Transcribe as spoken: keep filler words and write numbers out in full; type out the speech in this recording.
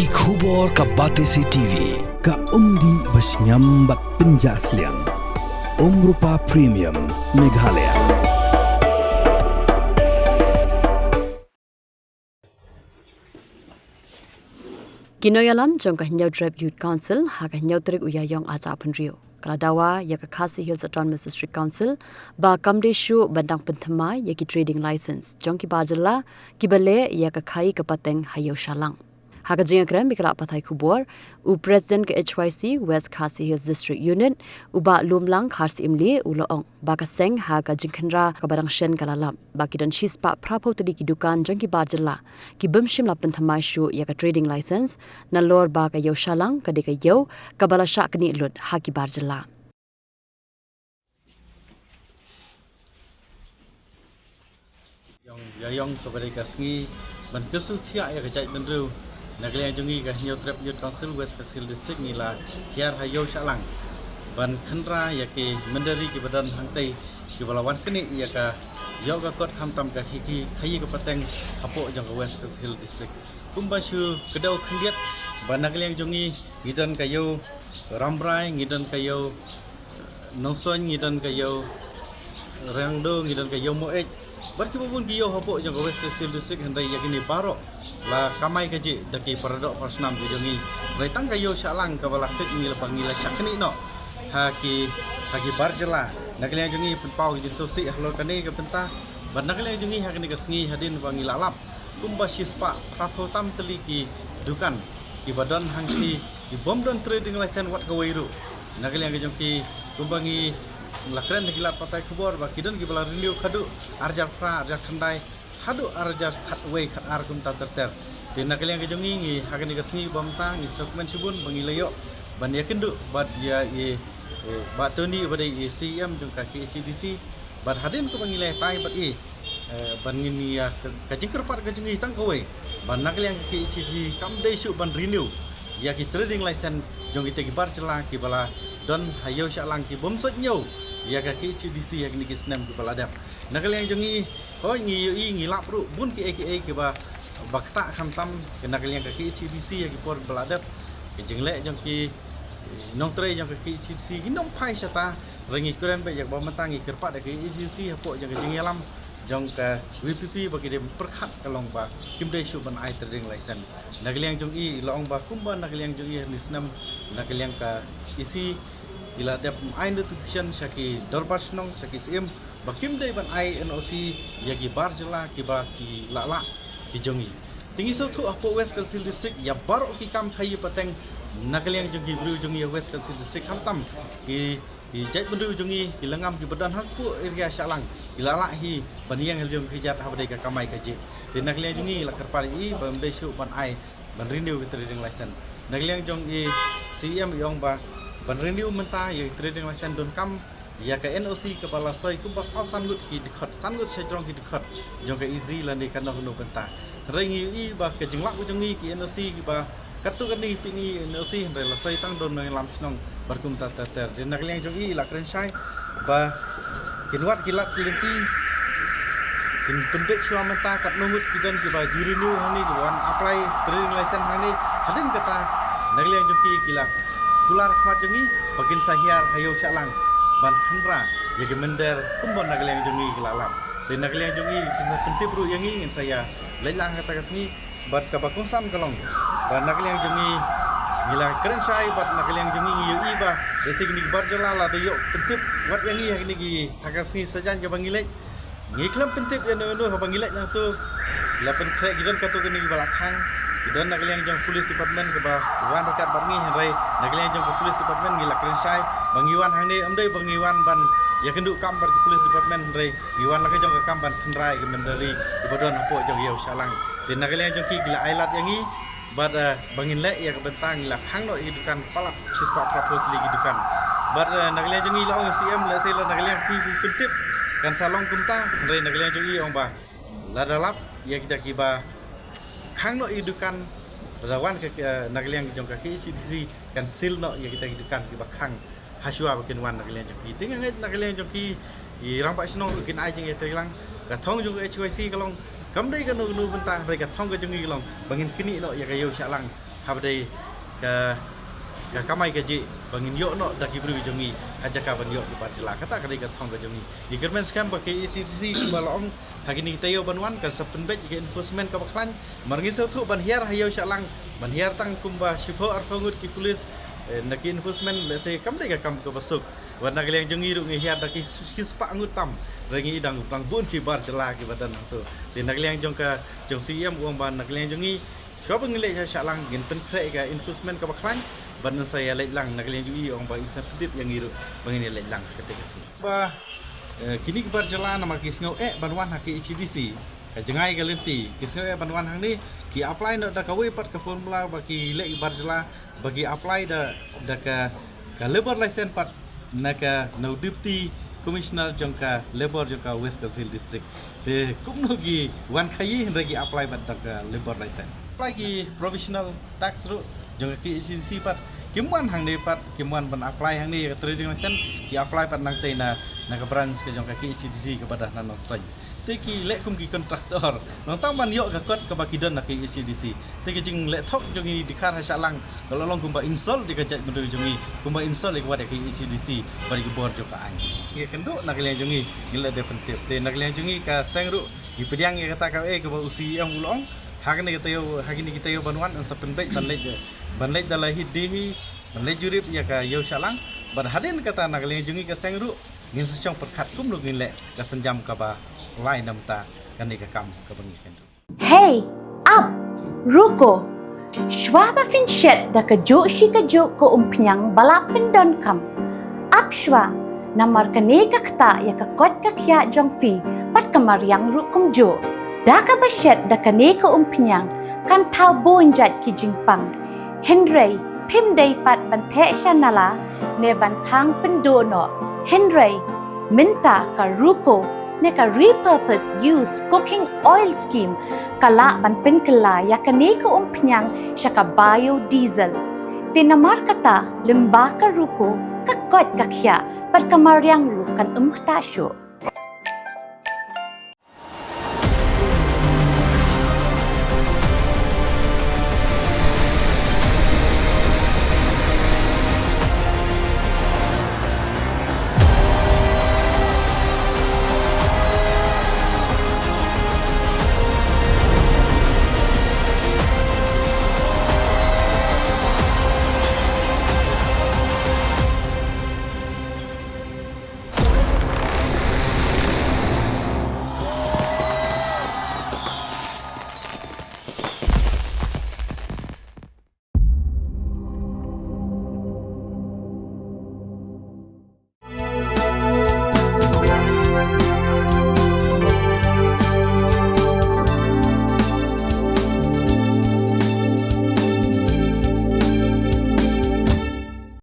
Ki khubor ka Batesi T V, ka umdih bashngiam bad pynjah sliang. Umrupa Premium, Meghalaya. Ki nongïalam jong ka Hynñiewtrep Youth Council ha ka hynñiew tarik u Ïaïong arhajar arphew hynriew ka la dawa ïa ka Khasi Hills Autonomous District Council ba kam dei shuh ban dang pynthymmai ïa ki trading license jong ki bar jylla kiba leh ïa ka khaïi ka pateng ha Ïew Shallang. Ha ka jingïakren bad ki lad pathai khubor, u President ka H Y C West Khasi Hills District Unit, u Bah Lumlang Kharsyiemlieh, u la ong ba ka seng ha ka jingkhynra kaba dang shen ka la lap ba ki don shispah phraphew tylli ki dukan jong ki bar jylla ki bym shym la pynthymmai shuh ïa ka trading license, nalor ba ka Ïew Shallang ka dei ka ïew kaba la shah knieh lut ha ki bar jylla. Ïong, ïa ïong kaba dei ka sngi ban kyrsu thiah ïa ka jaitbynriew na ka liang jong ngi ka Hynñiewtrep Youth Council West Khasi Hills District ngi la hiar ha Ïew Shallang ban khynra ïa ki mynder ri kiba don hangtei kiba la wan knieh ïa ka ïoh ka kot khamtam ka khaïi, khaïi ka pateng hapoh jong ka West Khasi Hills District. Kumba shu kdew khyndiat ba na ka liang jong ngi ngi don ka Ïew Rambrai, ngi don ka Ïew Nongstoiñ, ngi don ka Ïew Riangdo, ngi don ka Ïew Moeit bad kiba bun ki ïew hapoh jong ka West Khasi Hills District, hynrei ïa kine baroh la kamai kajih da ki paradoh parasnam ki jong ngi. Hynrei tang ka Ïew Shallang kaba la kit ngi la ba ngi la shah knieh noh ha ki, ha ki bar jylla. Na ka liang jong ngi pynpaw ki jingsngewsih halor kane ka bynta bad na ka liang jong ngi ha kane ka sngi hadien ba ngi la lap kumba shispah phraphew tam tylli ki dukan kiba don hangtei ki bym don trading license wat kawei ruh. Na ka liang ka jong ki kumba ngi la kren ha ki lad pathai khubor ba ki don kiba la renew khatduh arhajar phra, arhajar khyndai, haduh arhajar khatwei khatar kumta ter ter. Te na ka liang ka jong ngi ngi ha kane ka sngi ba mynta ngi sngewkmen shibun ba ngi la ïoh ban ïakynduh bad ïa i, eh, Bah Tony ba dei i C E M jong ka K H A D C. Bad hadien kaba ngi la ïatai bad i, eh, ban ngin ïa ka, ka jingkyrpad ka jong ngi tang kawei ba na ka liang ka K H A D C kam dei shuh ban renew ïa ki trading license jong kita ki bar jylla kiba la don ha Ïew Shallang ki bym sot ñiew ïa ka K H A D C ha kine ki snem kiba la dep. Na ka liang jong ngi, hooid ngi ïohi ngi lap ruh bun kiei kiei kiba, ba ktah khamtam na ka liang ka K H A D C ha ki por ba la dep. Ka jingleh jong ki nongtrei jong ka K H A D C kim phai shata, hynrei ngi kren beit ïa kaba mynta ngi kyrpad ïa ka K H A D C hapoh jong ka jingïalam jong ka V P P ba ki dei pyrkhat ka long ba kim dei shuh ban ai trading license. Na ka liang jong i la ong ba kumba na ka liang jong i ha kine ki snem na ka liang ka E C i la dep ai notification sha ki dorbar shnong, sha ki syiem ba kim dei ban ai N O C ïa ki bar jylla kiba ki la lah ki jong i. Te ngi sngewthuh hapoh West Khasi Hills District ïa baroh ki kam khaïi pateng na ka liang jong ki briew jong ngi ha West Khasi Hills District khamtam ki, ki jaitbynriew jong ngi ki la ngam kiba don hapoh area Shallang ki la lah hi ban ïeng ha jong ki jait haba dei ka kamai kajih. Te na ka liang jong ngi la kyrpad ïa i ba ym dei shuh ban ai ban renew ka trading license. Na ka liang jong i C E M i ong ba ban renew mynta ïa ka trading license donkam ïa ka N O C kaba la soi kumba saw san ngut ki dkhot, san ngut shajrong ki dkhot jong ka E C lane kano kano bynta. Hynrei ngi ïohi ba ka jinglap ka jong ngi ki N O C kiba katto katne ngi pynïoh N O C hynrei la soi tang don nongïalam shnong bad kumta ter ter. Te na ka liang jong i la kren shai ba kin wad ki lad ki lynti, kin pynbeit shuwa mynta katno ngut ki don kiba ju renew hangne, kiba wan apply trading license hangne. Hadien kata na ka liang jong ki ki la kular khmat jong ngi ba kin sa hiar ha Ïew Shallang ban khynra ïa ki mynder kumba na ka liang jong ngi ki la lap. Te na ka liang jong ngi kin sa pyntip ruh ïa ngi, ngin sa ïa leit lang ha kata ka sngi. Bad kaba kongsan ka long ba na ka liang jong ngi ngi la kren shai bad na ka liang jong ngi ngi ïohi ba ïa kine ki bar jylla la da ïoh pyntip wat ïa ngi ha kine ki, ha ka sngi sajan kaba ngi leit. Ngi khlem pyntip ïa uno uno haba ngi leit nangto. La pynkhreh, ki don katto katne kiba la khang, ki don na ka liang jong police department kiba wan ryngkat bad ngi, hynrei na ka liang jong ka police department ngi la kren shai ba ngi wan hangne ym dei ba ngi wan ban ïakynduh kam bad ka police department, hynrei ngi wan la ka jong ka kam ban khynra ïa ki mynder ri kiba don hapoh jong Ïew Shallang. Te na ka liang jong ki ki la ai lad ïa ngi bad, eh, ba ngin leh ïa ka bynta ngi la khang noh ïa ki dukan palat shispah phraphew tylli ki dukan. Bad, eh, na ka liang jong ngi la ong ïa u C E M lehse la na ka liang phi phi pyntip kan sa long kumta, hynrei na ka liang jong i ong ba lada lap ïa kita kiba khang noh ïa ki dukan, lada wan ka, eh, na ka liang jong ka K H A D C kan seal noh ïa kita ki dukan kiba khang. Hashwa ba kin wan na ka liang jong ki. Te nga ngeit na ka liang jong ki, ki rangbah shnong ruh kin ai jingïatreilang. Ka thong jong ka H Y C ka long kam dei kano kano bynta, hynrei ka thong ka jong ngi ka long ba ngin knieh noh ïa ka Ïew Shallang Haba dei ka, ka kamai kajih ba ngin ïoh noh da ki briew jong ngi ha jaka ban ïoh ki bar jylla, kata ka dei ka thong ka jong ngi. Ngi kyrmen skhem ba ka K H A D C kumba la ong ha kine ki taïew ban wan kan sa pynbeit ïa ka enforcement kaba khlaiñ. Namar ngi sngewthuh ban hiar ha ïew shah lang, ban hiar tang kumba shiphew arphew ngut ki pulit, eh, na ki enforcement lehse kam dei ka kam kaba suk. Wat na ka liang jong ngi ruh ngi hiar da ki, ki spah ngut tam. Hynrei ngi dang, dang bun ki bar jylla kiba don hangto. Te na ka liang jong ka, jong C E M u ong ba na ka liang jong ngi, shuwa ba ngin leit sha shah lang ngin pynkhreh ka enforcement kaba khlaiñ. Ban sa ïa leit lang, na ka liang jong i u ong ba in sa pyndep ïa ngi ruh ba ngin ïa leit lang ha kata ka sngi. Ba, eh, kine ki bar jylla namar ki sngew eh ban wan ha K H A D C, ka jngai ka lynti, ki sngew eh ban wan hangne, ki apply noh da kawei pat ka formula ba ki leh ki bar jylla, ba ki apply da, da ka, ka labour license pat na ka, na u Deputy Commissioner jong ka Labour jong ka West Khasi Hills District. Te kumno ki wan khaïi hynrei ki apply bad da ka labour license. Apply ki professional tax ruh jong ka K H A D C pat. Kim wan hangne pat, kim wan ban apply hangne ïa ka trading license, ki apply pat nangtei na, na ka branch ka jong ka K H A D C kaba don ha Nongstoiñ. Te ki leh kum ki contractor. Nangta ban ïoh ka kot kaba ki don na K H A D C. Te ka jingleh thok jong ngi dkhar ha shah lang ka la long kumba insult ïa ka jaitbynriew jong ngi, kumba insult ïa ka wat ïa ka K H A D C bad ïa ki bor jong ka aiñ. Ngi kynduh na ka liang jong ngi, ngi la dep pyntip. Te na ka liang jong ngi ka seng ruh ngi pdiang ïa kata ka, eh, kaba u C E M u la ong. Ha kane ka taïew, ha kine ki taïew ban wan yn sa pynbeit ban leit, ban leit da la hi dei hi, ban leit jurip ïa ka ïew shah lang. Bad hadien kata na ka liang jong ngi ka seng ruh ngin sa shong pyrkhat kumno ngin leh ka sienjam kaba lai na bynta kane ka kam kaba ngi kynduh. Hey, ap, ruko. Shuwa ba phin shet da kajuh shi kajuh ka umphniang ba la pyndonkam, ap shuwa, namar kane ka ktah ïa ka koit ka khiah jong phi bad ka mariang ruh kumjuh. Da kaba shet da kane ka umphniang kan thaw bun jait ki jingpang. Hynrei phim dei pat ban theh sha nala ne ban thang pynduh noh. Hynrei mynta ka ruko ne ka repurpose use cooking oil scheme ka lah ban pynkylla ïa kane ka umphniang sha ka biodiesel. Te namar kata lyngba ka ruko ka koit ka khiah bad ka mariang ruh kan ym ktah shuh.